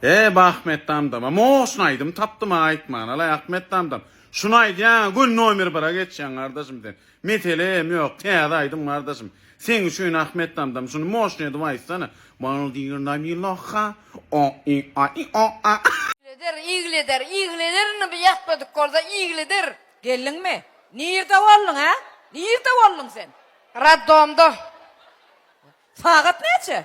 Eý Ahmet damdama moşny aýdym tapdym aýtmanalaý Ahmet damdam şuny aýdýaňa göni nomer bire geçýäň gardaşym sen meselem ýok täze aýdym gardaşym seň üçin Ahmet damdam şuny moşny edip aýtsana Baldirnabiloha o i a i o a. Igleder, igleder, igleder indi bu ýatmadyk bolsa igleder. Geldiňmi? Nirde bolduň, hä? Nirde bolduň sen? Roddomda. Sagat näçe?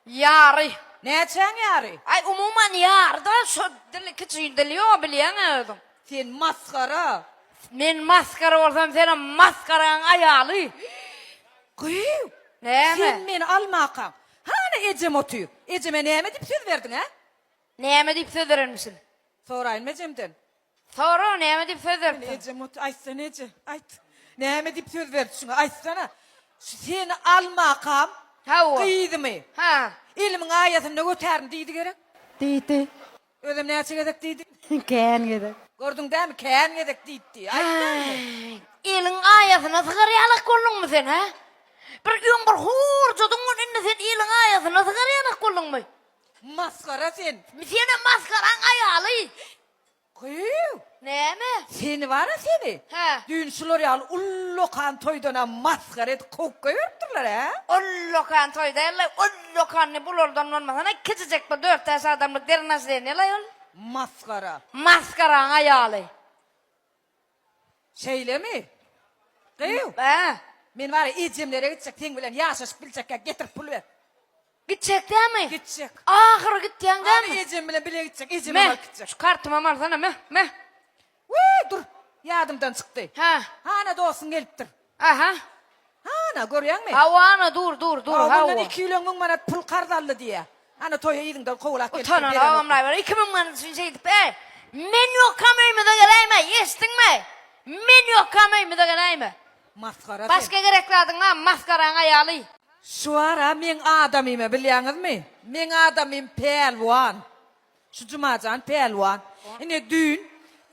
Ýary. Näçäň ýary? Aý umuman ýary-da şo dil kiçi dil ýok bilýäň-ä özüň. Sen masgara. Men masgara bolsam senem masgaraň aýaly. Gyýw! Näme? Sen meni almakaň. Hany ejem otyr. Ejeme näme diýip söz berdiň, hä? Näme diýip söz berenmişin? Soraýynmy ejemden? Sora, näme diýip söz beripsiň? Ejem otyr, aýtsana eje, aýt. Näme diýip söz berdi şuňa, aýtsana. Şu seni almakam, Hawa. gyzymy, Ha. elimiň aýasynda götärin diýdi gerek? Diýdi. Özem näçe gezek diýdi? Kän gezek. Gördüň dämi, kän gezek diýdi. Aýtdamy? Eliň aýasyna sygar ýalak bolduňmy sen, hä? Bir öň bir horjadyň, indi sen eliň aýasyna sygar ýalak bolduňmy? Masgara sen. Senem masgaraň aýaly. Gyýw! Näme? Seni bar-a seni. Hä. Düýn şular ýaly ullakan toýdan-a masgara edip kowup goýberipdirler, hä? Ullakan toý däl-le, ullakanyny bulardan bolmasana, kiçijek bir dört-bäş adamlyk dernaždeniýe-laý ol. Masgara. Masgaraň aýaly. Şeýlemi? Gyýw! Hä? Men bar-a ejemlere gitjek, seň bilen ýaşaşyp biljekkä getirip pul ber. Gitjek dämi? Gitjek. Ahyry gitýäň dämi? Hany ejem bilen bile gitjek, ejemem Meh, alyp gitjek. şu kartymam alsana, meh, meh. Wiý, dur, ýadymdan çykdy. Hä. Hana dostuň gelipdir. Aha. Hana, görýäňmi? Hawa, ana, dur, dur, dur, Hawa, hawa. mundan iki ýyl öň müň manat pul karz aldy diýýä. Ana, toýa yzyňdan kowalap gelipdir, Utanan berenok. ogam-laý bar, 2000 manat üçin şeýdip, eý, men ýokkam öýümize geläýme, eşitdiňmi? Men ýokkam öýümize geläýme. Masgara sen. Başga gerek zadyň barmy, masgaraň aýaly. Şu bar-a meň adamym-a bilýäňizmi? Meň adamym pälwan. Şu Jumajan pälwan. Ine düýn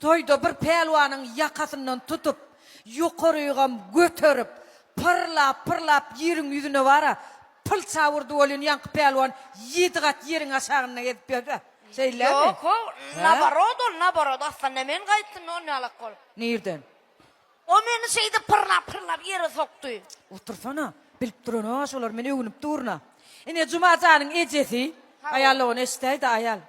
toýda bir pälwanyň ýakasyndan tutup, ýokarygam göterip, pyrlap-pyrlap ýeriň ýüzüne bar-a, pylça urdy welin ýaňky pälwan ýedi gat ýeriň aşagynda gezip ýör-dä. Şeýlemi? Ýok-how, naborot ol, naborot. Aslynda men gaýtdym onýalak bolup. Nirden? O meni şeýdip pyrlap-pyrlap ýere sokdy. Otursana, bilip duran-a şolar, men öwünip durun-a. Ine, Juma janyň ejesi, aýal ony eşidäý-de, aýal.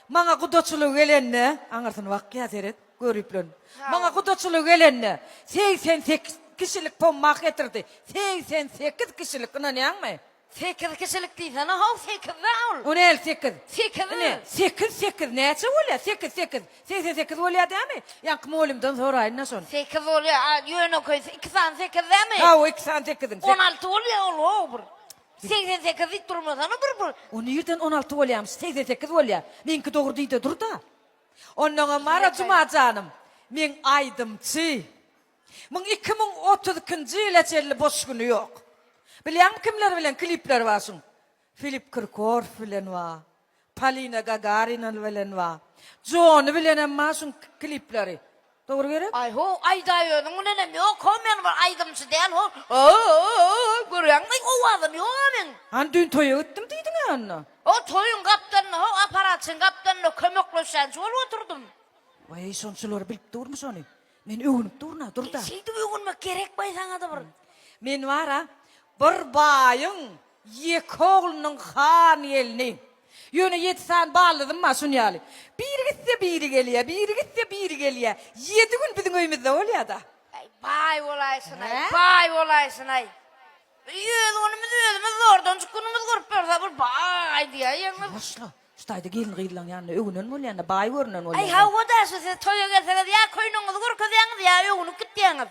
Maňa gudaçylygy gelende, aňyrsyny bakýa, seret, göriplen. Maňa gudaçylygy gelende, 88 kişilik pommak getirdi. 88 kişilik, ynanýaňmy? Sekiz kişilik diýsene how sekizde ol. O näl sekiz? Sekiz. Ine, sekiz sekiz näçe bolýa? Sekiz sekiz. 88 bolýa dämi? Ýaňky mugallymdan soraýyn-da şony. Sekiz bolýa, a ýönekeýsi iki sany sekiz dämi? Hawa, iki sany sekiziň. 16 bolýa ol how bir. 88 diýip durmasana bir bir. O nirden 16 bolýamyş? 88 bolýa. Meňki dogry diýde dur-da. Onnoňam bar-a Juma janym, meň aýdymçy. Muň 2032-nji ýyla çenli boş güni ýok. Bilýäňmi kimler bilen klipleri bar şuň? Filip Kirkorow bilen bar. Polina Gagarina bilen bar. Jony bilenem bar şuň klipleri. Dogry gerek? Aý how aýdaý özüň bilenem ýok how men bir aýdymçy däl how o-o-o görýäňmi owazym ýoga meň. Hany düýn toýa gitdim diýdiň-ä onda. O toýuň gapdalynda how aparatçyň gapdalynda kömekleşýänçi bolup oturdym. Waý şonçalar bilip durmy şony? Men öwünip durun-a, dur-da. Şeýdip öwünmek gerekmaý saňa-da bir. Men bar-a, bir baýyň ýeke oglunyň han gelni. Ýöne ýedi sany baldyzym bar şun ýaly. Biri gitse, biri gelýär, biri gitse, biri gelýär. Ýedi gün biziň öýümizde bolýar-da. Äý, baý bolaýsyn-aý, baý bolaýsyn-aý. Öz günümizi özümiz zordanjyk günümizi görüp ýörse bir baý diýäýeňiz. Ýuwaşla. Şu taýda gelin-gyzlaň ýanynda öwünen bolýan-da, baý görünen bolýan. Aý, hawa-da, şu siz toýa gelseňiz ýa köýnegiňizi görkezýäňiz, ýa öwünip gitýäňiz.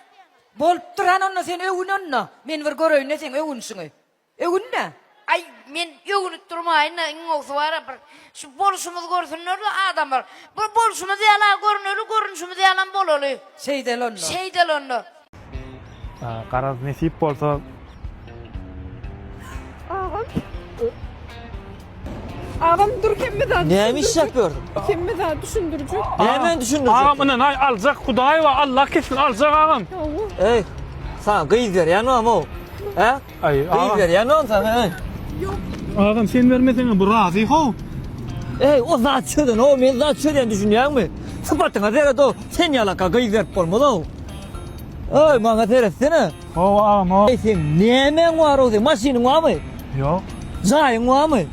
Bolupdyr, hany onda sen öwün onda. Men bir göreýin-de seň öwünişiňi. Öwün-dä. Aý, men öwünip durmaýyn-da, iň gowusy bar-a bir şu bolşumyzy görsünler-de adamlar. Bir bolşumyz ýaly-a görüneli, görünişimiz ýalam bolaly. Şeýdeli onda. Şeýdeli onda. Garaz nesip bolsa. Agam. Agam dur hemme zat. Näme işläp ýörsüň? Hemme zat düşündirjek. Nämäni düşündirjek? Agam ynanaý aljak Hudaý bar Allah kesin aljak agam. Eý, saňa gyz berýän bamy? Hä? Aý, Gyz berýän bamy saňa, eý? Agam sen bermeseňem bu razy how. Eý, o zat çözen o, men zat çözýän düşünýäňmi? Sypatyňa seret o, sen ýalaka gyz berip bolmaz o. Eý, maňa seretsene. Hawa agam, hawa. Eý, seň nämäň bar o, seň maşynyň barmy? Ýok. Jaýyň barmy?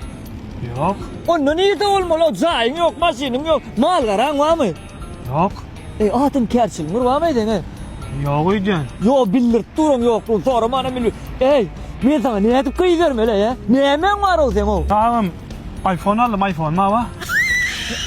Ýok. Onda nirde bolmaly o, jaýyň ýok, maşynyň ýok, mal-garaň barmy? Ýok. Eý, adamkärçiligiň bir barmy seň, eý? Ýok öýdýän. Ýok, bildirip duran ýoklugyny soramanam bilbi. Eý, men saňa nädip gyz bermeli, eý? Nämäň bar o seň o? Agam, iPhone aldym, iPhone bar.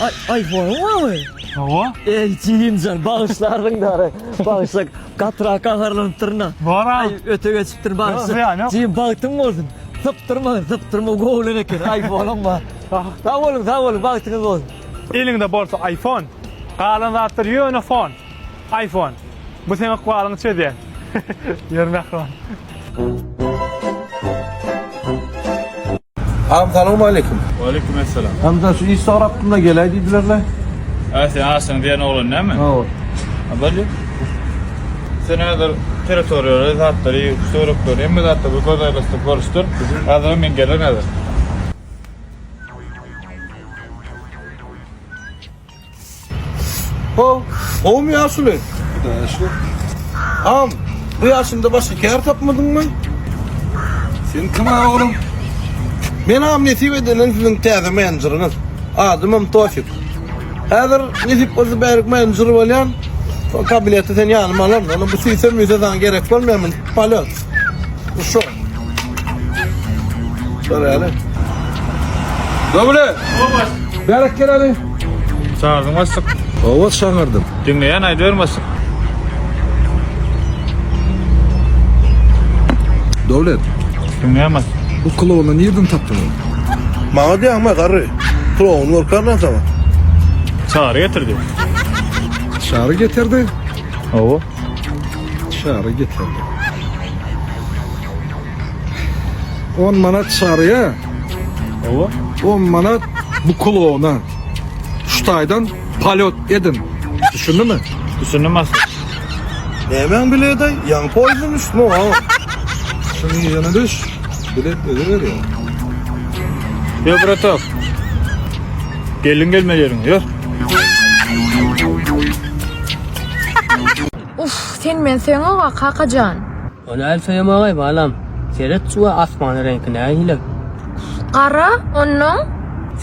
Aý, iPhone-yň barmy? Hawa. Eý, jigimjan, bagyşlarsyň dary. Bagyşla, gatyrak gaharlanypdyryn-a. Bar agam. Aý, öte geçipdirin, bagyşla. Ýok, zyýany ýok. Jigim, bagtyň bolsun. Sypdyrma, sypdyrma, gowulan eken, iPhone-yň bar. Sag boluň, sag boluň, bagtyňyz bolsun. Eliňde bolsa iPhone, galan zatlar ýöne fon. Iphone. Bu seň ykbalyňy çözýär. Ýör mähriban. Agam salowmaleýkim. Waleýkim essalam. Hamza şu iş sorapdym-da geläý diýdiler-le. Hä sen Aşyryň diýen oglan näme? Hawa. Ha bolýa. Sen häzir territoriýalary, zatlary, töwerekleri hemme zatda bir göz aýlaşdyryp görüşdir. Häzir men gelerin häzir. Ho, gowumy ýaşuly? Hudaýa şükür. Agam, bu ýaşyňda başga kär tapmadyňmy? Sen kim oglum? Men agam nesip edenden siziň täze menejeriňiz. Adymam Tofik. Häzir nesip bolsa bärik menejer bolýan. Soň kabinete seni ýanyma alaryn. Onda bu süýse müýse saňa gerek bolmaýar, muny polýot. Uşak. Şöyle. Döwlet! Bärik gel hany. Çagyrdyň başlyk. Hawa çagyrdym. Diňleýän aýdyber başlyk. Döwlet. Diňleýän başlyk. Bu klony nirden tapdyň? Maňa diýäňmi garry? Klony görkerler saňa. Çary getirdi. Çary getirdi? Hawa. Çary getirdi. 10 manat çaryya. Hawa. 10 manat bu klona. Şu taýdan polýot edin. Düşündimi? Düşündim başlyk. Nämäň biledi? Ýaňy poýuzdan düşdüm o. Şuny ýene düş. Bilet özi berýär. Ýör bratok. Gelin gelme ýeriňe, ýör. Uff, sen meni söýeňoga kakajan. O näl söýemagaý balam. Seret şu asmanyň reňki nähili. Gara, onnoň?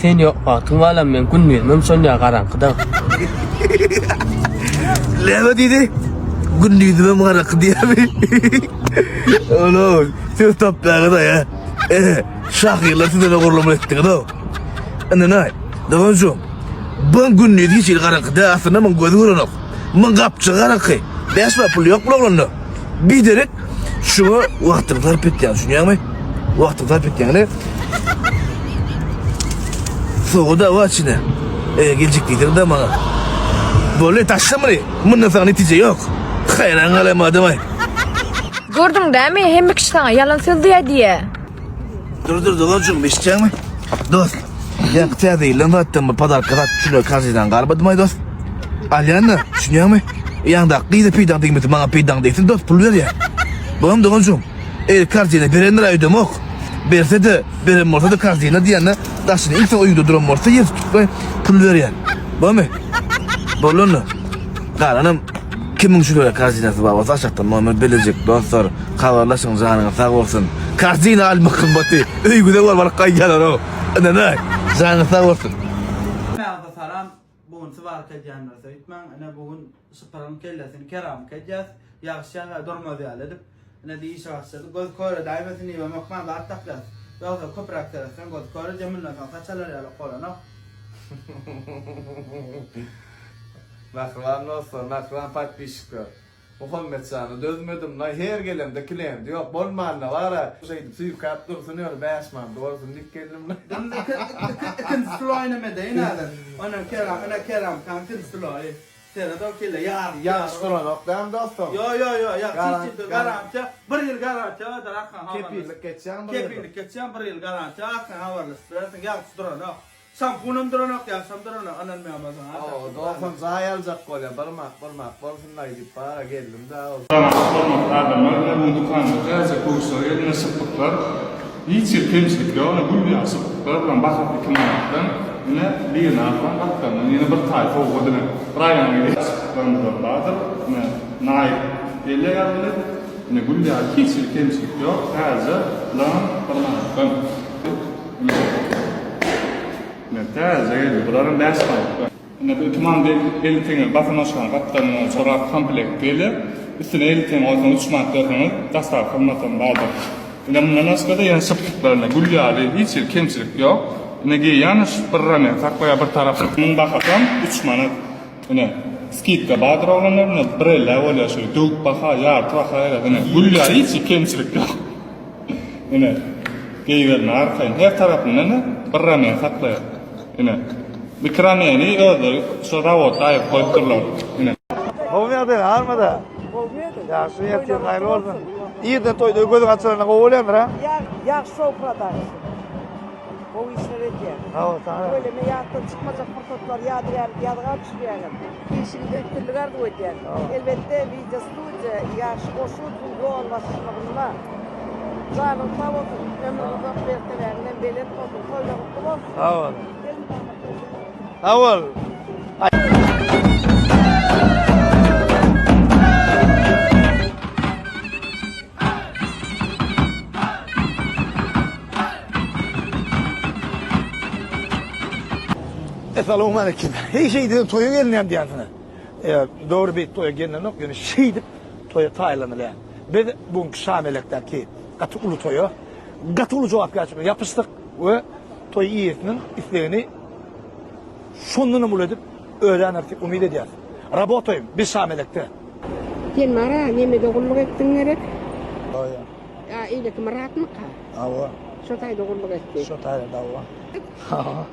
Sen ýok wagtyň balam men gündizimem şonýa garaňkyda. Näme diýdi? Gündizimem garaňky diýýärmi? Olam, söz tapýaňyz-a ýa. Eh, şahyrlar size-de gurlama etdiňiz-ow. Indi näý, doganjygym, bu gündiz hiç hili garaňky däl, aslynda muň gözi görenok. Muň gapjygy garaňky. Bäş manat pul ýok bul oglanda. Biderek şuňa wagtyňy sarp etýäň, düşünýäňmi? Wagtyňy sarp etýäň, ine. Sowa-da bar içine. Eger geljek diýseň-de maňa. Boldy, taşla muny. Mundan soň netije ýok. Haýran galaýma adam-aý. Gördüň dämi, hemme kişi saňa ýalan sözleýär diýýä. Dur dur doganjygym eşitýäňmi? Dost, ýaňky täze ýyldan zatdan bir podarka zat şular korzidan galmadymaý dost. Alýan-da, düşünýäňmi? Ýaňdaky gyza peýdaň degmese maňa peýdaň degsin dost pul berýär. Bolam doganjygym. Eger korzina berendir öýdemok. Berse-de, beren bolsa-da korzina diýende daşyny iň soň öýüňde duran bolsa ýer tutmaý pul berýän. Bormy? Boldy onda. Galanam Kimiň şulara korzinasy bar bolsa aşakdan nomer belejek dostlar habarlaşyň janyňyz sag bolsun korzina almak gymmaty öýüňize baryp alyp gaýdýalar-ow ynanaý janyňyz sag bolsun. Hemmäňize salam bu gün swarka edýänler söýtmäň ine bu gün şypyryň kellesini keramika edýäs ýagyş ýagýar durmaz ýaly edip ine işe başladyk göz kör edäýmesin diýibem hökman zat dakýas ýogsa köpräk seretseň göz kör edýär mundan soň saç alar ýaly bolanok. Mähriban dostlar, mähriban podpisçikler. Muhammetjana dözmedim-laý, her gelemde klient ýok, bolmanda bar-a, şeýdip süýkäp dursun ýöne 5 manat bolsun diýip geldim-laý. Indi ikinji sloýynam edeýin häzir. Ondan keram, ine keramikanyň ikinji sloýy. Seret o kelle ýaryp. Ýagyş duranok dämi dostum? Ýo ýo ýo, ýa hiç ýerde garantiýa, bir ýyl garantiýa bardyr arkan habarlaşyp. Kepillik geçýäňmi bir ýylda? Kepillik geçýän bir ýyl garantiýa arkan habarlaşyp bilersiň, ýagyş duranok. Şampunam duranok, ýagşam duranok, ynanmaýan bolsaň ha. Hawa, dogsan jaý aljak bolýan, bir mak, bir mak bolsun-laý diýip bara geldim-dä. Salam hormatly adamlar ine bu dükanda täze köwüşler geldi şypbyklar hiç hili kemçilik ýok ine gül ýaly şypbyklar bilen bahasy 2 manatdan. Ine birini alsaň gapdalyndan ýene bir taý sowgat ine. Bir aýlanyp gelýär. Çykyplarymyzam bardyr. Ine naýyp gelýär ýazgyly. Ine gül ýaly hiç hili kemçilik ýok. Täze bulam bir manatdan. Ine. Ine täze geldi. Bularam 5 manatdan. Ine bu 2 manat 50 teňňe basanoşkanyň gapdalyndan çorap komplekt gelýär. Üstüne 50 teňňe goýsaňyz 3 manat berseňiz daşary hyzmatam bardyr. Ine mundan başga-da ýene şypsyklaryna gül ýaly hiç hili kemçilik ýok. Ine geýýän şu bir ramen saklaýar bir tarapy. Munuň bahasam 3 manat. Ine skidka bardyr oglanlar ine bir ellä bolýar şu döwük baha ýarty baha gerek ine gül ýaly hiç hili kemçilik ýok. Ine geýiberme arkaýyn her tarapyndan ine bir ramen saklaýar. Ine iki rameni özleri şu zawodda aýryp goýupdyrlar. Ine. Gowy ýagdaý armada. Ýagşy ertir haýyrly bolsun. Irden toýda gözüň açylanda gowy bolýandyr ha? Ýagşy show production. Gowy işler edýär. Sag bol, sag bol. Tüweleme ýatdan çykmajak pursatlar ýadygärlik ýazga düşürýäňiz. Işiňizde üstünlik arzuw edýän. Elbetde wideo studiýa Ýagşy Goşunowyň ýolbaşçylygynda. Janyň sag bolsun, ömrüň uzak, mertebäňden belent bolsun, toýlar gutly bolsun. Sag bol. Sag bol. Essalawmaleýkim. Heý şeýdibem toýa gelinýän diýýänsiňiz. E, dogry beýdip toýa gelinenok, ýöne şeýdip toýa taýlanylýar. Biz bu günki Şamelekdäki gaty uly toýa gaty uly jogapkärçilik bilen ýapyşdyk we toý eýesiniň islegini şondanam uly edip ödäneris diýip umyt edýäris. Rabotaýym biz Şamelekde. Sen bara nemede gulluk etdiň gerek? Hawa. A eýleki Myratmyka? Hawa. Şo taýda gulluk etdi. Şo taýda hawa. Hawa.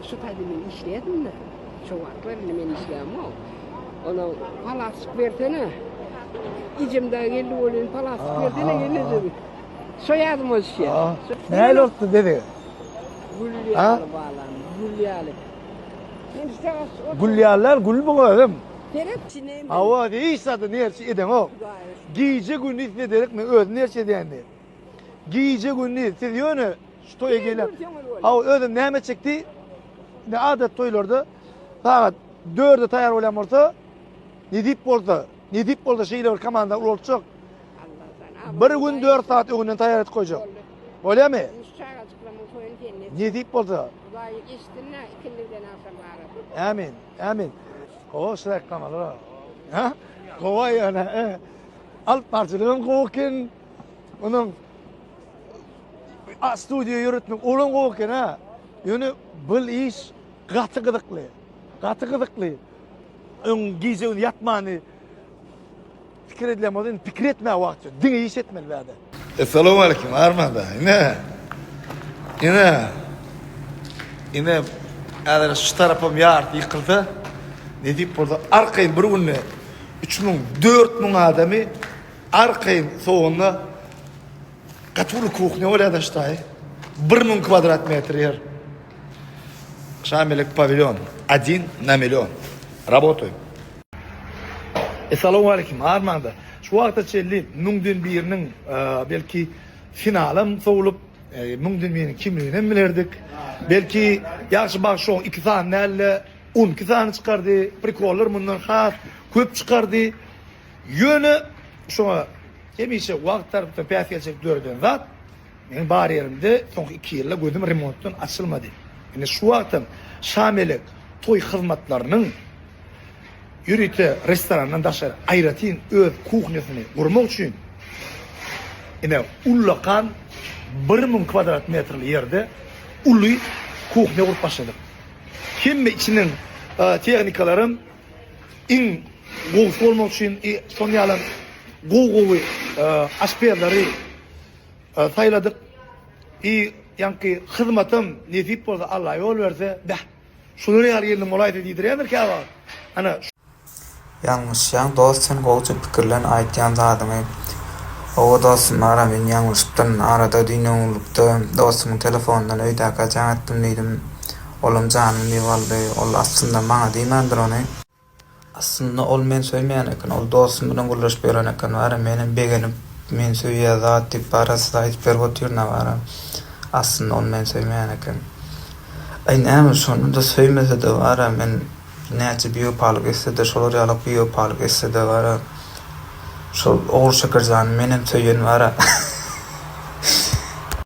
Şo taýda men işleýärdim-de. Şo wagtlar indi men işlämok. Ona palasjyk bersene. Ejem dagy geldi welin palasjyk bersene gelneje. Şo ýadyma düşýär. Nähili bolupdy dede? Gül ýaly balam, gül ýaly. Men şu Gül ýaly däl, gül bu özem. Seret içine. Hawa, hiç zada nerçe edeňok. Gije gündiz size derek men özüm nerçe edýän diýip. Gije gündiz siz ýöne şu toýa gelen. Hawa, özüm näme etjekdi? Indi adat toýlarda sagat 4-de taýýar bolýan bolsa, nesip bolsa, nesip bolsa şeýle bir komanda ulaltjak. Bir gün 4 saat öňünden taýýar edip goýjak. Bolýarmy? Şu çagajyklarymyň toýuny sen etsin. Nesip bolsa. Hudaý eşitsin-de ikindiden agşam ara. Amin. Amin. Gowy şurek kamalar. Ha? Gowy ýöne. E. Alyp barjylygam gowy eken. Onuň studiýa ýöretmek olam gowy eken ha. Ýöne bu iş gaty gyzykly. Gaty gyzykly. Öň gije gün ýatmany pikir edilen bolsa indi pikir etmäge wagt ýok. Diňe iş etmeli bärde. Essalawmaleýkim Armanda. Ine. Ine. Ine häzir şu tarapam ýarysy ýykylsa, nesip bolsa arkaýyn bir günde 3000, 4000 adamy arkaýyn sowanda gaty uly kuhnýa bolýar da ştaý. 1000 kvadrat metr ýer. Şamelek pawilýon. Один na million. Rabotaýym. Essalawmaleýkim Armanda. Şu wagta çenli müňden biriniň belki finalam sowlup, müňden biriniň kimliginem bilerdik. Belki Ýagşy bagşy iki sany däl-de, on iki sany çykardy. Prikollar mundan has köp çykardy. Ýöne şoňa hemişe wagt tarapdan päsgelçilik döreden zat, meniň bar ýerimde soňky iki ýylda gözüm remontdan açylmady. Indi şu wagtam Şamelek toý hyzmatlarynyň Ýörite restorandan daşary aýratyn öz kuhnýasyny gurmak üçin ine ullakan 1000 kwadrat metrli ýerde uly kuhnýa gurup başladyk. Hemme içiniň tehnikalaram iň gowusy bolmak üçin şonuň ýalam gowy-gowy aşpezleri saýladyk. I ýaňky hyzmatam nesip bolsa Alla ýol berse bäh Şular ýaly gelnim bolaýsa diýdirýändir käwagt. Ana. Ýalňyşýaň dost sen gowja pikirlen aýtýan zadyňy. Hawa dostum ara men ýalňyşypdyryn arada düýn öňlükde dostumyň telefonyndan öýdäkä jaň etdim diýdim olam janym diýip aldy ol aslynda maňa diýmändir ony. Aslynda ol meni söýmeýän eken, ol dostum bilen gürleşip ýören eken bari, menem begenip meni söýýä zat diýip bara size aýdyp berip otyryn-a bara. Aslynda ol meni söýmeýän eken. Aý näme şonda-da söýmese-de bar-a men näçe biwepalyk etse-de şolar ýalak biwepalyk etse-de bar-a şol Ogulşeker jany menem söýen bar-a.